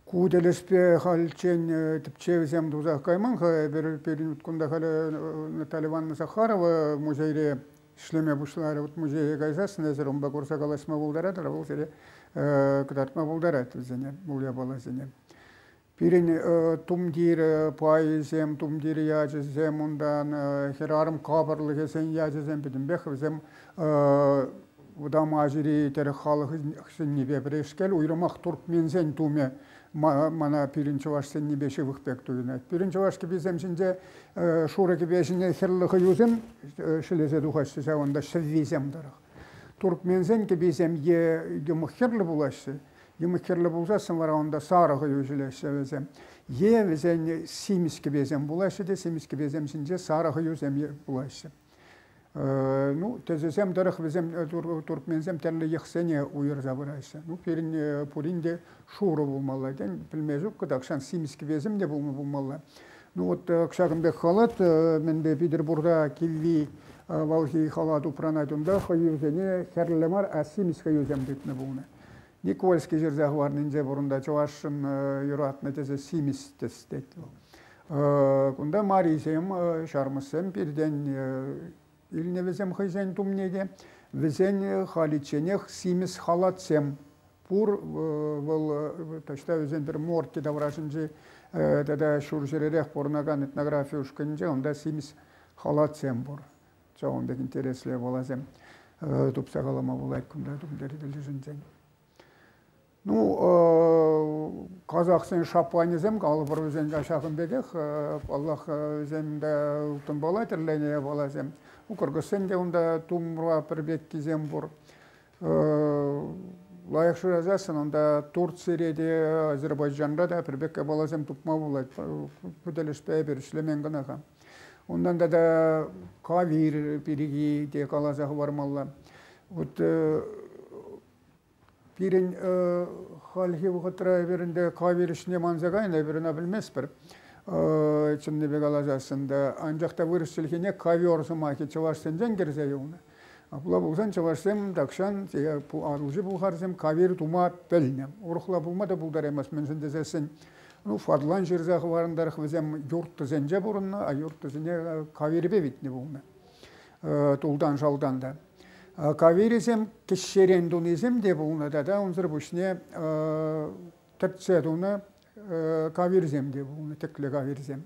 Ку тӗлӗшпе хальччен тӗпчевсем тусах кайман-ха. Эпир пирӗн кунта халӗ Наталья Ивановна Сахарова музейре ӗҫлеме пуҫларӗ. Вот музее кайсассӑн эсир унпа курса калаҫма пултаратӑр, вӑл сире кӑтартма пултарать вӗсене, вӑл япаласене. Пирӗн тумтир пайӗсем, тумтир ячӗсем, унтан хӗрарӑм капӑрлӑхӗсен ячӗсем пӗтӗмпех вӗсем Вӑтам Азири тӗрӗк халӑхӗсеннипе пӗрешкел, уйрӑмах туркменсен тумӗ мана пирӗн чӑвашсеннипе ҫывӑх пек туйӑнать. Пирӗн чӑваш кӗписем ҫинче шурӑ кӗпе ҫине хӗрлӗ хӑюсем ҫӗлесе тухаҫҫӗ ҫавӑнта ҫӗввисем тӑрӑх. Туркменсен кӗписем е йӑмӑх хӗрлӗ пулаҫҫӗ, йӑмӑх хӗрлӗ пулсассӑн вара унта сарӑ хӑю ҫӗлеҫҫӗ вӗсем. Е вӗсен симӗс кӗпесем пулаҫҫӗ те симӗс кӗпесем ҫинче сарӑ хӑюсем пулаҫҫӗ. Ну, тӗсӗсем тӑрӑх вӗсем туркменсем тӗрлӗ йӑхсене уйӑрса пыраҫҫӗ. Ну, пирӗн пурин те шурӑ пулмалла. Тен, пӗлме ҫук, тахҫан симӗс кӗпесем те пулнӑ пулмалла. Ну, вот ҫакӑн пек халат, мӗнпе Питӗрпурта кивви авалхи халат упранать унта, хӑюсене хӗрлӗ мар, а симӗс хӑюсем тытнӑ пулнӑ. Никольский ҫырса хӑварнинче пурӑнта чӑвашшӑн юратнӑ тӗсӗ симӗс тӗс тет вӑл. Кунта марисем, ҫармӑссем пиртен илнӗ вӗсем хӑйсен тумне те. Вӗсен халичченех симӗс халатсем пур. Вӑл таҫта вӗсен пӗр Морти таврашӗнчи тата ҫурҫӗререх пурӑнакан этнографи ушкӑнӗнче унта симӗс халатсем пур. Ҫавӑн пек интереслӗ япаласем тупса калама пулать кунта тумтир тӗлӗшӗнчен. Ну, казахсен шапанӗсем, калӑпӑр, вӗсен ҫакӑн пекех, паллах, вӗсем те ылтӑнпала тӗрленӗ япаласем. Ну, кӑркӑссен те унта тумра пӗр пеккисем пур. Лайӑх шырасассӑн унта Турцире те, Азербайджанра та пӗр пек япаласем тупма пулать. Ку тӗлӗшпе эпир ӗҫлемен кӑна-ха. Унтан тата кавир пирки те каласа хӑвармалла. Вот пирӗн хальхи вӑхӑтра эпир ӗнтӗ кавир ӗҫне манса кайнӑ, эпир ӑна пӗлместпӗр. Чӑннипе каласассӑн та, анчах та вырӑс чӗлхине ковер сӑмахӗ чӑвашсенчен кӗрсе юлнӑ. Апла пулсан чӑвашсем тахҫан Атӑлҫи пӑлхарсем кавир тума пӗлнӗ. Урӑхла пулма та пултараймасть, мӗншӗн тесессӗн ну, Фадлан ҫырса хӑварнӑ тӑрӑх вӗсем юрттӑсенче пурӑннӑ, а юрттӑсене кавирпе витнӗ пулнӑ. Тултан-шалтан та. Кавирӗсем кӗҫҫерен тунисем те пулнӑ тата унсӑр пуҫне тӗртсе тунӑ кавирсем те пулнӑ, тӗклӗ кавирсем.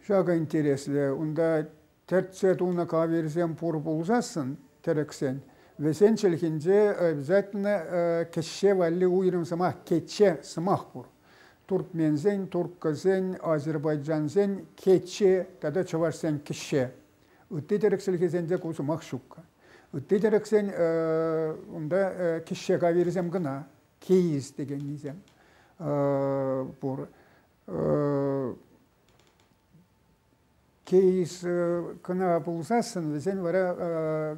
Ҫакӑ интереслӗ. Унта тӗртсе тунӑ кавирсем пур пулсассӑн тӗрӗксен, вӗсен чӗлхинче обязательно кӗҫҫе валли уйрӑм сӑмах кечче сӑмах пур. Туркменсен, турккӑсен, азербайджансен кечче тата чӑвашсен кӗҫҫе. Ытти тӗрӗк чӗлхисенче ку сӑмах ҫуккӑ. Ытти тӗрӗксен унта кӗҫҫе кавирсем кӑна, кейс текеннисем пур. Кейс кӑна пулсассӑн вӗсен вара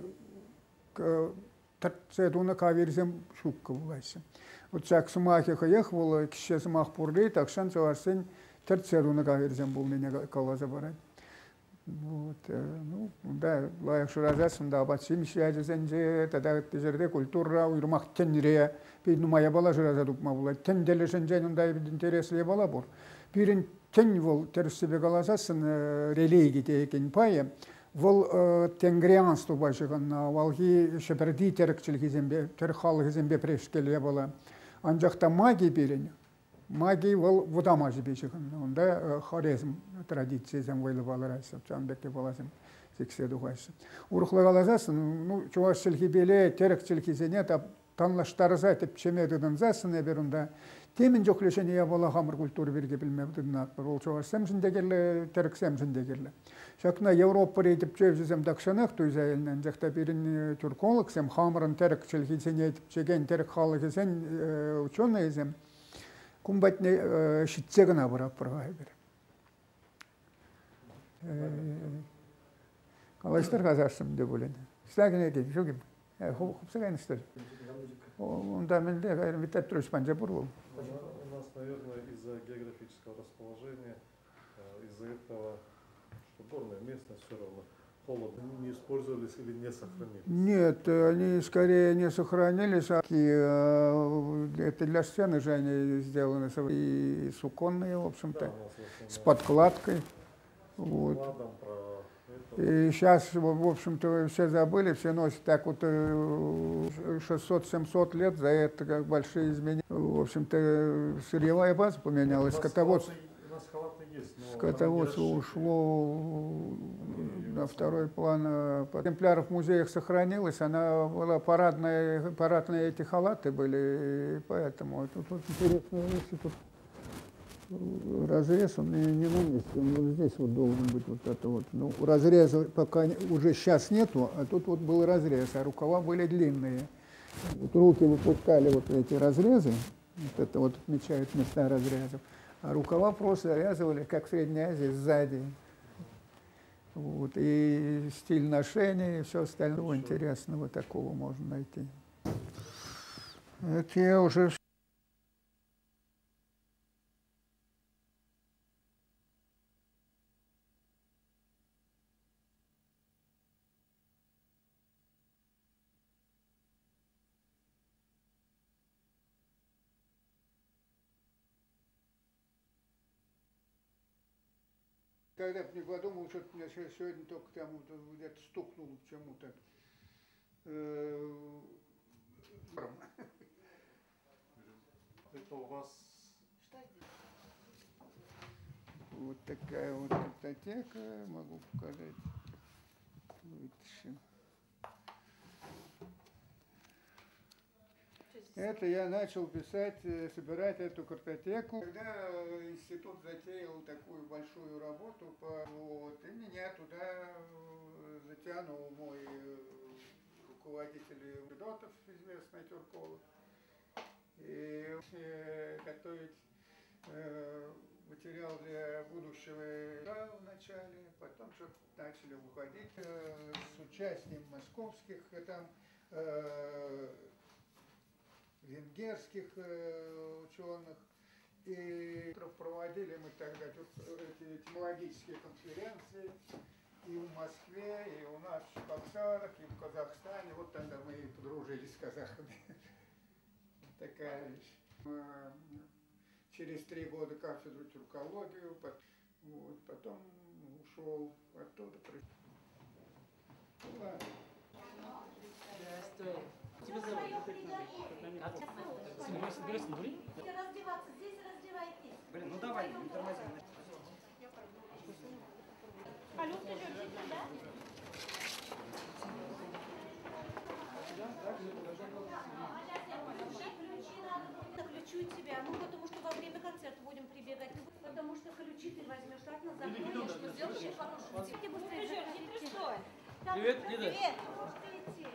тӗртсе тунӑ кавирсем ҫуккӑ пулаҫҫӗ. Вот ҫак сӑмахӗ хӑех вӑл кӗҫҫе сӑмах пурри тахҫан чӑвашсен тӗртсе тунӑ кавирсем пулнине каласа парать. Вот, ну, унта лайӑх шырасассӑн та апат-ҫимӗҫ ячӗсенче тата ытти ҫӗрте культурӑра, уйрӑмах тӗнре пит нумай япала шыраса тупма пулать. Тӗн тӗлӗшӗнчен унта интереслӗ япала пур. Пирӗн тӗн вӑл, тӗрӗссипе каласассӑн, религи теекен пайӗ, вӑл тенгрианствӑпа ҫыхӑннӑ, авалхи Ҫӗпӗрти тӗрӗк чӗлхисемпе, тӗрӗк халӑхӗсемпе пӗрешкел япала. Анчах та маги пирӗн, маги вӑл вӑтам Азипе ҫыхӑннӑ. Унта хорезм традицийӗсем вӑйлӑ палӑраҫҫӗ, ҫавӑн пек япаласем сиксе тухаҫҫӗ. Урӑхла каласассӑн, ну, чӑваш чӗлхипеле тӗрӗк чӗлхисене танлаштарса тӗпчеме тытӑнсассӑн эпир унта темӗн чухлӗ ҫӗнӗ япала хамӑр культура пирки пӗлме тытӑнатпӑр. Вӑл чӑвашсемшӗн те кирлӗ, тӗрӗксемшӗн те кирлӗ. Ҫакна Европӑри тӗпчевҫӗсем тахҫанах туйса илнӗ, анчах та пирӗн тюркологсем хамӑрӑн тӗрӗк чӗлхисене тӗпчекен тӗрӗк халӑхӗсен ученӑйӗсем кун патне ҫитсе кӑна пыратпӑр-ха эпир. Калаҫтар-ха сассӑм те пулин. Ӑҫта кӗнеки? Ҫук-им? Хупса кайнӑ что ли? Унта мӗнле кайрӑм, Виталий Петрович панча пур вӑл. У нас, наверное, из-за географического расположения, из-за этого, что горная местность все равно. холода не использовались или не сохранились? Нет, они скорее не сохранились. А это для сцены же они сделаны, и суконные, в общем-то, Да, у нас в основном с подкладкой. Вот. Ладом про это. И щас, в общем-то, все забыли, все носят так вот 600-700 лет, за это как большие изменения. В общем-то, сырьевая база поменялась, У нас скотоводство. халаты, у нас халаты есть, но Скотоводство там не ушло Они на второй план. Экземпляров в музеях сохранилось, она была парадная, парадные эти халаты были, и поэтому тут вот интересная вещь, тут разрез, он не на месте, он вот здесь вот должен быть вот это вот. Разреза пока уже щас нету, а тут вот был разрез, а рукава были длинные. Вот руки выпускали вот эти разрезы, вот это вот отмечают места разрезов, а рукава просто завязывали, как в Средней Азии, сзади. Вот, и стиль ношения, и все остальное интересного такого можно найти. Это я уже Когда б не подумал, что-то меня сегодня только там вот где-то стукнул чему-то. Это у вас... Что здесь? Вот такая вот картотека, могу показать. Вытащим. Это я начал собирать эту картотеку. Когда институт затеял такую большую работу, и меня туда затянул мой руководитель Федотов, известный тюрколог, и готовить материал для будущего вначале, потом что-то начали уходить с участием московских венгерских ученых. И проводили мы тогда тут эти этимологические конференции и в Москве, и у нас в Чебоксарах, и в Казахстане. Вот тогда мы и подружились с казахами. Такая вещь. Через 3 года кафедру тюркологию, потом ушел оттуда. Ну, ладно. Раздеваться, здесь раздевайтесь. Блин, ну давай, не тормози. Алло, ты держите, да? Ключи надо будет. Ключу тебя, потому что во время концерта будем прибегать. Потому что ключи ты возьмешь, ладно, закроешь, что сделаешь хорошую. Иди быстрее, закройте. Так, Привет, Лида. Привет. Можете идти.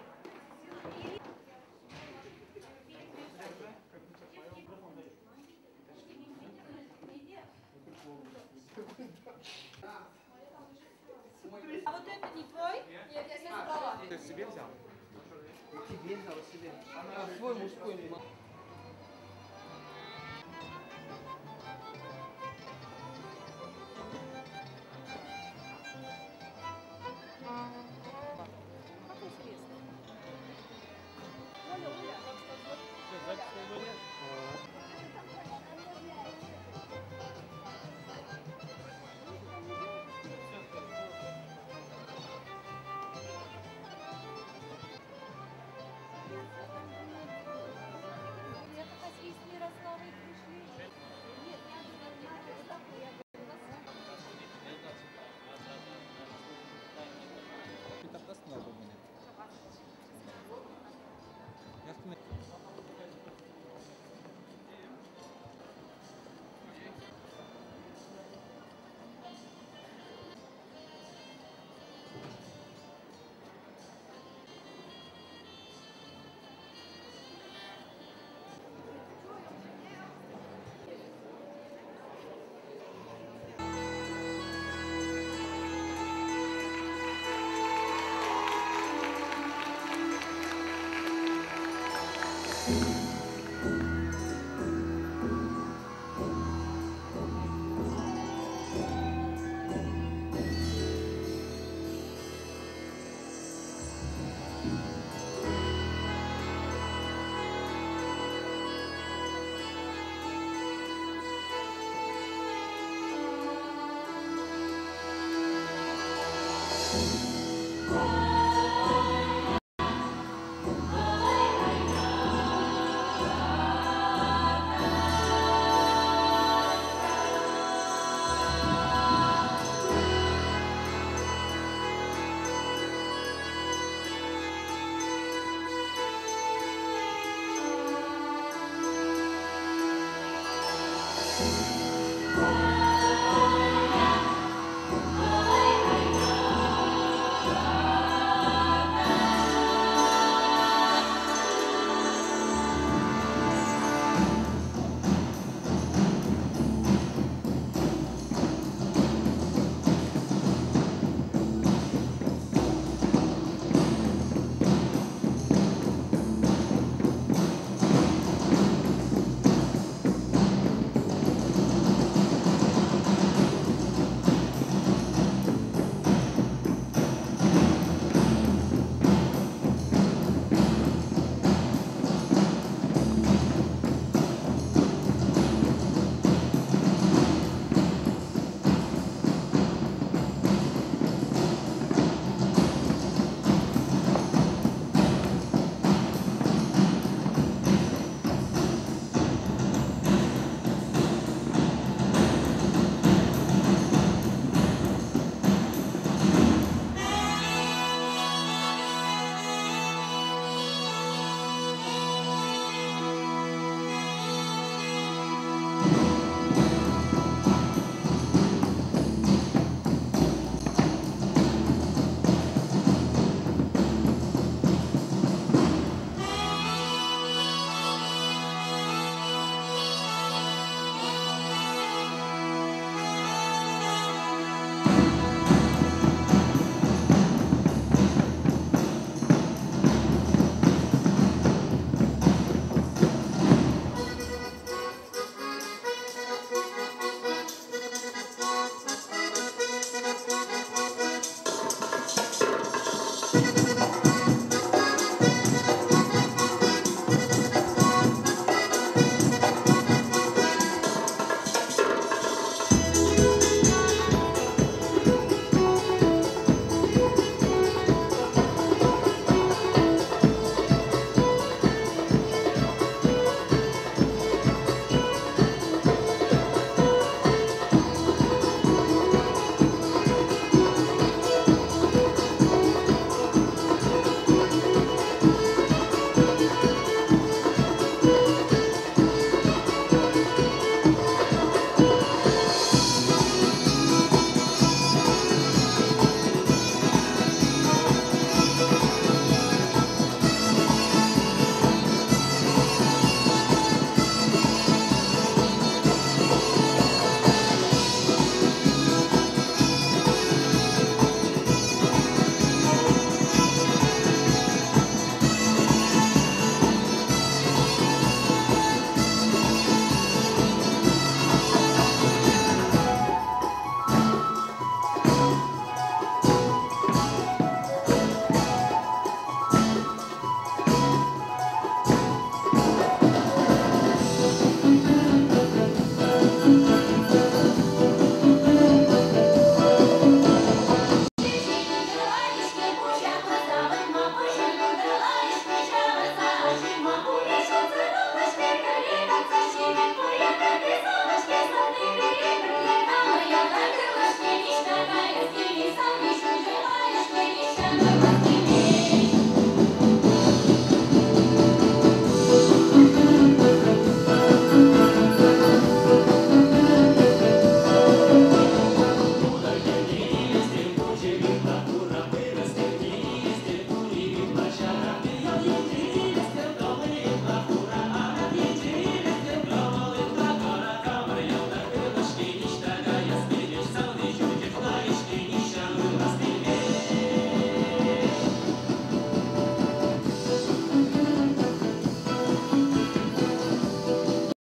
А вот это не твой? Нет, я себе забрала. Ты себе взял? Тебе взял, себе. А свой мужской не могу. Как интересно. Оля, Оля.